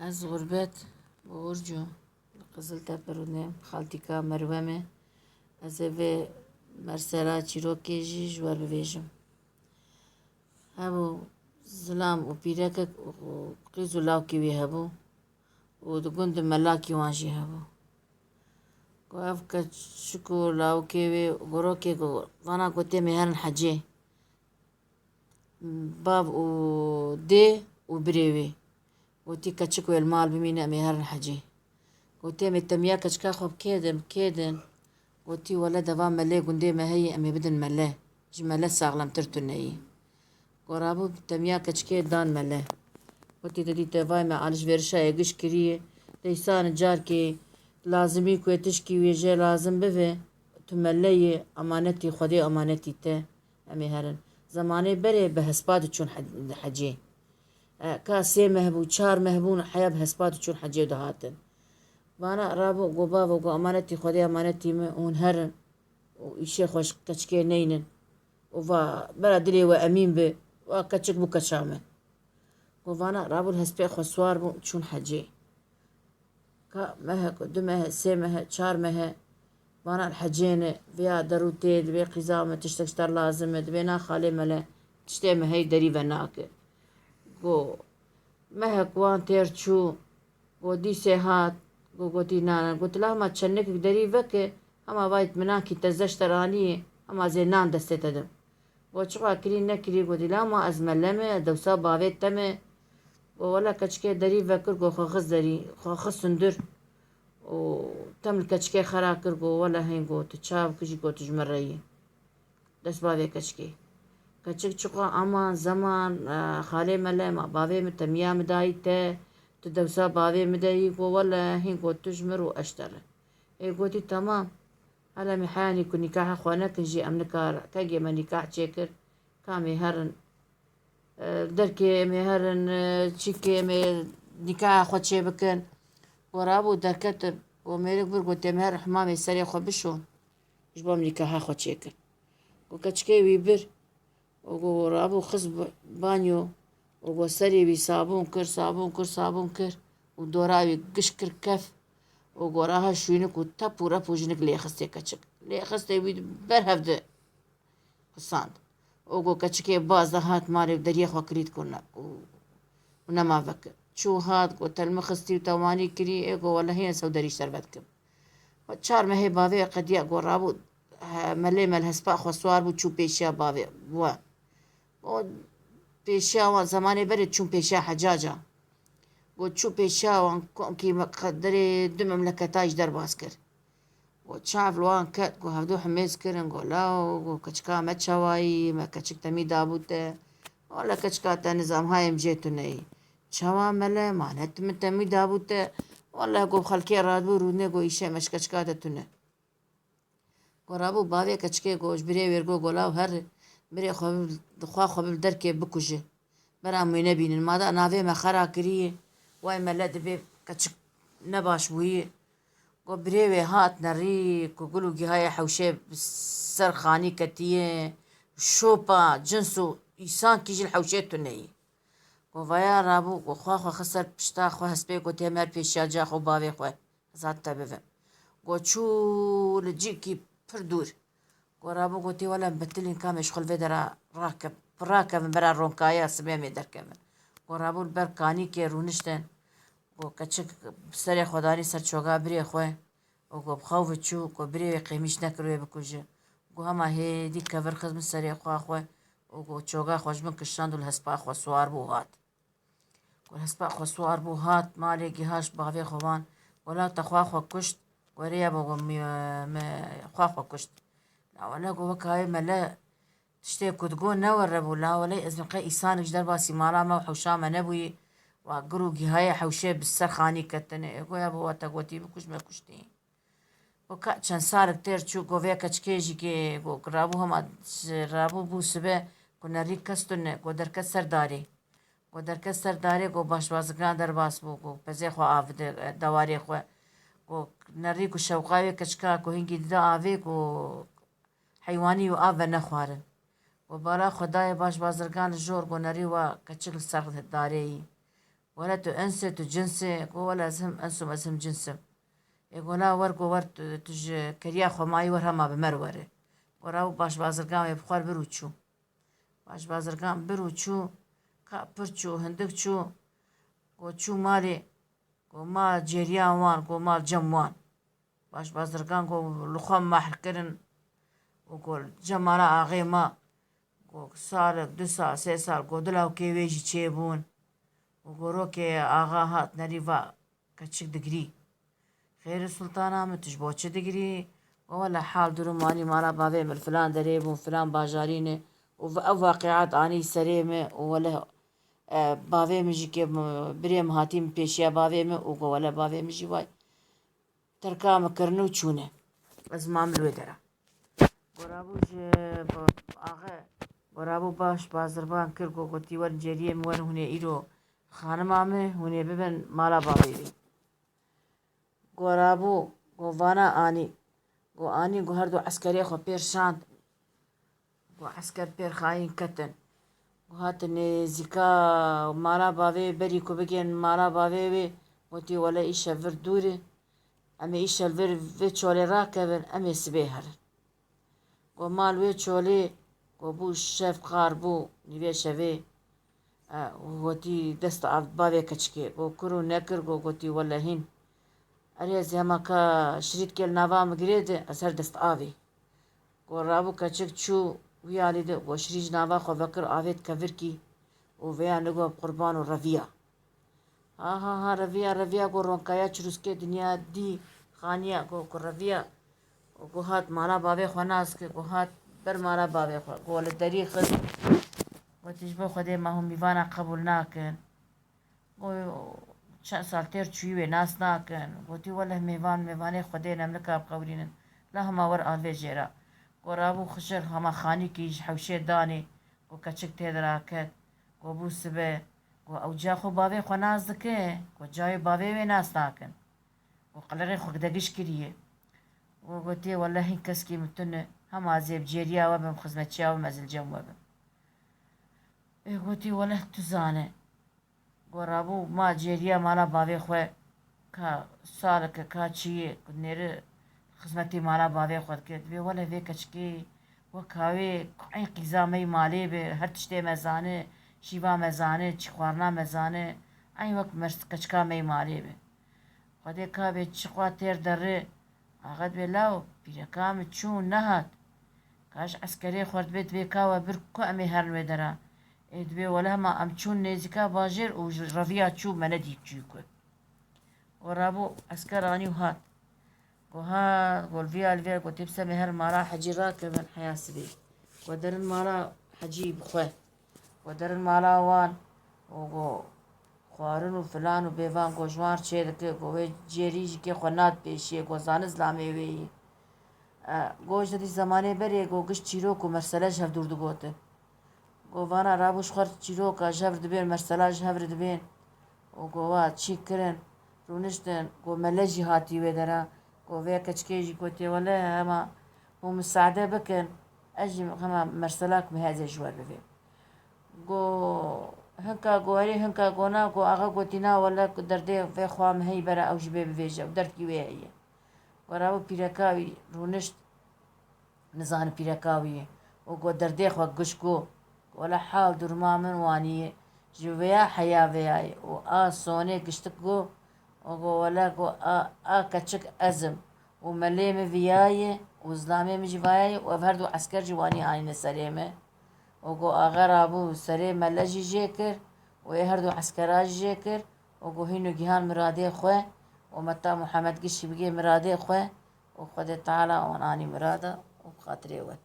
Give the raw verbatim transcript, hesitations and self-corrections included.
Ez Xurbet Borcu li Qiziltepe rûnêm, xaltîka Merwe me. Ez ê vê mersela çîrokê jî ji we bivêjim. Hebû zilam û pîrekek û qîz û lawkî wî hebû û di gund de melakî wan jî hebû. Ku ev keçik û lawkê wê û gorokê ku vana ku tê mê herin hecê. Bav û dê û birê wê. Gotî, keçik wê li mal bimîne, em ê herin hecê. Gotê, em ê temiya keçika xwe bi kê din, bi kê din? Gotî, wele deva melê gundê me heye, em ê bidin mele. Ji mele saxlemtir tune yî. Go rabû temiya keçikê dan mele. Gotî, te dîte vay me alişverişa êgiş kiriye. Deysan carkê lazimî ku tişkî wê jê lazim bibe, tu mele yî, emanetî Xwedê, emanetî te. Em ê herin. Zemanê berê bi hespa diçûn he-, hecê. E, ka sê meh bû, çar meh bûn, heya bi hespa diçûn hecê û dihatin. Vana rabû, go bavo, go emanetî Xwedê, emanetî min, hûn herin û îşê xwe ji keçikê neynin. Û va, bera dilê we emîn bi, wa keçik bû keça min. Go vana rabû li hespê xwe siwar bû, çûn hecê. Ka mehek, du mehe, sê mehe, çar mehe, vana li hecê ne, vêya derû tê, divê qîza me tiştek ji te lazim e, divê na xalê mele tiştê me hey derî venake. Go mehek wan têr çû, go dîsê hat, go gotî nane. Gotila hema çennikek derî veke, hema vayt minakî te zeşter aniyê, hema zê nan destê te dim. Go çiqa kirî nekirî, go dîla ma ez mele me, dewsa bavê te me. Go wele keçikê derî vekir, go xwe xist derî, xwe xist hundir. Û tem li keçikê xera kir, go wele hên, go tu çav kijî, go tu ji min re yî. Dest bavê keçikê. Keçik çiqa aman zeman, e, xalê mele, ma bavê min temiya min dayî te, tu dewsa bavê min de yî, go wele hên, go tu ji min re û ez ji te re. Ê gotî, temam. Hela em ê heyanî ku nîkaha xwe nekin jî em nikar, kengê me nîkah çêkir, ka em ê herin, e, derkê em ê herin, e, çîkê em ê nîkaha xwe çêbikin. Go rabû derketin, go mêrik bir, go tê em herin himamê serê xwe bişon, ji bo em nîkaha xwe çêkin. Go keçikê wî bir, û go rabû xist b-, banyo, û go serê wî sabûn kir, sabûn kir, sabûn kir û dora wî giş kir kef û go raha şûynik û tep û rep û jinik lê xistê keçik. Lê xistê wî ber hev di qisand. Û go keçikê baz de hat malê û deriyê xwe kirît ku ne, û, û nema vekir. Çû hat, go telmi xistî û tewanî kirî, ê go wele hê ez hew derî ji te re vedikim. Çar mehê bavê qediya go rabû, he, melê me li hespa xwe siwar bû, çû pêşiya bavê we. Go pêşiya wan, zemanê berê çûn pêşiya hecaca. Go çû pêşiya wan, komkî me qederê du memleketa jî derbas kir. Go çav li wan ket, go hevdu himêz kirin, go law, go keçika me çawayî, me keçik temî dabû te. Wele keçika te nizam hayê em jê tune yî. Çawa mele, ma ne tu min temî dabû te. Wele go xelkê radibû rûnê, go îşê me ji keçika te tune. Go rabû bavê keçikê go ji birê wêr go, go law her birê xwe bi, xwa xwe bi derkê bikuje. Bera em wê nebînin. Ma da navê me xera kirî, way mele dibê keçik nebaş bûyî. Go birê wê hat nerî ku gul û gihayê hewşê bi ser xanî ketiye, şopa, cins û îsankî jî li hewşê tune yî. Go vaya rabû, go xwa xwe xist ser pişta xwe hespê, go tê em her pêşiya ca xwe bavê xwe, ez hat te bivim. Go çû li cîkî pir dûr. Go rabû, gotî, wele em betilîn, ka em ê ji xwe li vê dera rakev-, rakevin bera ronkaya sibê em ê derkevin. Go rabû li ber kanîkê rûniştin. Go keçik bi serê xwe danî ser çoga birê xwe. Û go bi xew ve çû, go birê wê qêmîş nekir wê bikuje. Go hema hêdî kevir xist min serê xwa xwe. Û go çoga xwe ji min kişand û li hespa xwe siwar bû û hat. Go li hespa xwe siwar bû hat, malê giha ji bavê xwe van. Go la te xwa xwe kuşt. Go rêya bo, go mi, mi xwa xwe kuşt. La wele go weka wê mele tiştê ku digo ne were bû. La wele ez min qey îsanik ji derbasî mala me û hewşa me nebûyî. Wa gir û gihayê hewşê bi ser xanî ketine. Ê go ya bo, wa te gotî bikuj, me kuştî. Go ka çend salek têr çû, go vê keçikê jî kê, go rabû hema, rabû bû sibe, ku nerî kes tune, go derket ser darê. Go derket ser darê, go başbazirgan derbas bû, go pezê xwe avide, e, dewarê xwe. Go nerî ku şewqa wê keçika ku hingî dide avê, go heywanî û av venexwarin. Go bala xwe dayê başbazirgan li jor, go nerî wa keçik li ser darê yî. Wele tu ins e, tu cins e? Go wele ez him ins im, ez him cins im. Ê go la wer, go wer tu, tu ji keriya xwe mayî, wer hema bi me re were. Go rabû baş bazirgan wê bi xwe re bir û çû. Baş bazirgan bir û çû, ka pir çû, hindik çû. Go çû malê, go ma cêriya wan, go mal cem wan. Baş bazirgan go li xwe mehr kirin û go cem mala axê ma. Go salek, du sal, sê sal, go dila û kê wê jî çêbûn. Û go rokê axa hat nerî va keçik digirî. Xêr e sultana min, tu ji bo çi digirî? Go wele hal durum wanî, mala bavê min li filan derê bûn, filan bajarî ne. Û ev waqiat anî serê min û wele, e, bavê min jî kê, birê min hatî min pêşiya bavê min û go wele bavê min jî vay terka min kirine û çûne. Ez mam li wê dera. Go rabû ji axe, go rabû baş bazirgan kir, go gotî werin cêriyê min, werin hûn ê îro xanima min, hûn ê bibin mala bavê wî. Go rabû, go vana anî. Go anî, go her du eskerê xwe pêr şand. Go esker pêr xayîn ketin. Go hatin nêzîka mala bavê, berî ku bigên mala bavê wê, gotî wele îşev vir dûr e. Em ê îşev vir vê çolê rakevin, em ê sibê herin. Go mal wê çolê, go bû şev, qar bû, nîvê şevê, e, gotî dest av bavê keçikê. Go kir û nekir, go gotî wele hîn. Erê ez hema ka şirîtkê li nava min girê di, ez her dest avê. Go rabû keçik çû wî alî di, go şirî ji nava xwe vekir, avêt kevirkî û vêya nigo bi qurban û reviya. Ha, ha, ha, reviya, reviya, go ronkaya çirûskê dinya dî, xaniya, go ku reviya. Go hat mala bavê xwe nas kir, go hat ber mala bavê xwe, go li derî xist. Gotî ji bo Xwedê me hûn mîvana qebûl nakin. Go çend sal têr çûyî wê nas nakin. Gotî wele mêvan, mêvanê Xwedê ne, em nika biqewirînin. La hema wer alvê jêra. Go rabû xişir hema xanîkî ji hewşê danê. Go keçik tê de raket. Go bû sibe. Go ew ca xwe bavê xwe nas dike. Go cayê bavê wê nas nakin. Go qilirê xwe degiş kiriye. Go gotiye wele hîn keskî min tune. Hema ez ê bi cêriya we bim, xizmetçiya we bim, ez li cem we bim. Ê gotî wele tu zane. Go rabû ma cêriya mala bavê xwe, ka saleke, ka çiyê ku nêri xizmetê mala bavê xwe dike. Divê wele vê keçikê weka wê ku eyn qîza me yî malê bi, her tiştê me zane, şîva me zane, çî xwarina me zane, eyn wek mers-, keçika me yî malê bi. Xwedê ka bê çi xwa têr derê, axa dibê law, pîreka min çû û nehat. Ka ji eskerê xwe re dibê, dibê ka we bir ku em ê herin wê dera. Ê dibê wele hema em çûn nêzîka bajêr û ji reviya çû me nedî çûyî ku. Go rabû esker anî û hat. Go ha, go li vîya li vê, go tê bi se me herin mala hecî rakevin heya sibê. Go derin mala hecî bi xwe. Go derin mala wan û go xwarin û filan û bêvan go ji wan çê dike, go wê cêrî jî kê xwe nat pêşiyê, go zanin zilamê wê yî. E, go ji dî zemanê berê go giş çîrok û mersele ji hev dûr digotin. Go vana rabû ji xwe re çîroka ji hev re dibên, mersela ji hev re dibên. Û go wa çî kirin, rûniştin, go mele jî hatî wê dera. Go vê keçikê jî gotê wele hema hûn misaade bikin, ez jî hema merselak min heze ji we re bivêm. Go hinka go erê, hinka go na, go axa gotî na wele ku derdê vê xwa min heyî bera ew jî bê bivêje, ew derdkî wê heye. Go rabû pîreka wî rûnişt, nizanim pîreka wî ye. Û go derdê xwe giş go, wele hal duruma min wanî ye. Ji vêya heya vêya ye. Û a sonê giştik go, û go wele go a, a keçik ez im. Û melê min viya ye, û zilamê min jî vaya ye, û ev her du esker jî wanî anîne serê min. Û go axe rabû serê mele jî jê kir, û ê her du eskera jî jê kir, û go hîn û gihan miradê xwe, û meta Muhammed gişî bigê miradê xwe, û Xwedê Teala wan anî mirada û bi xatirê we.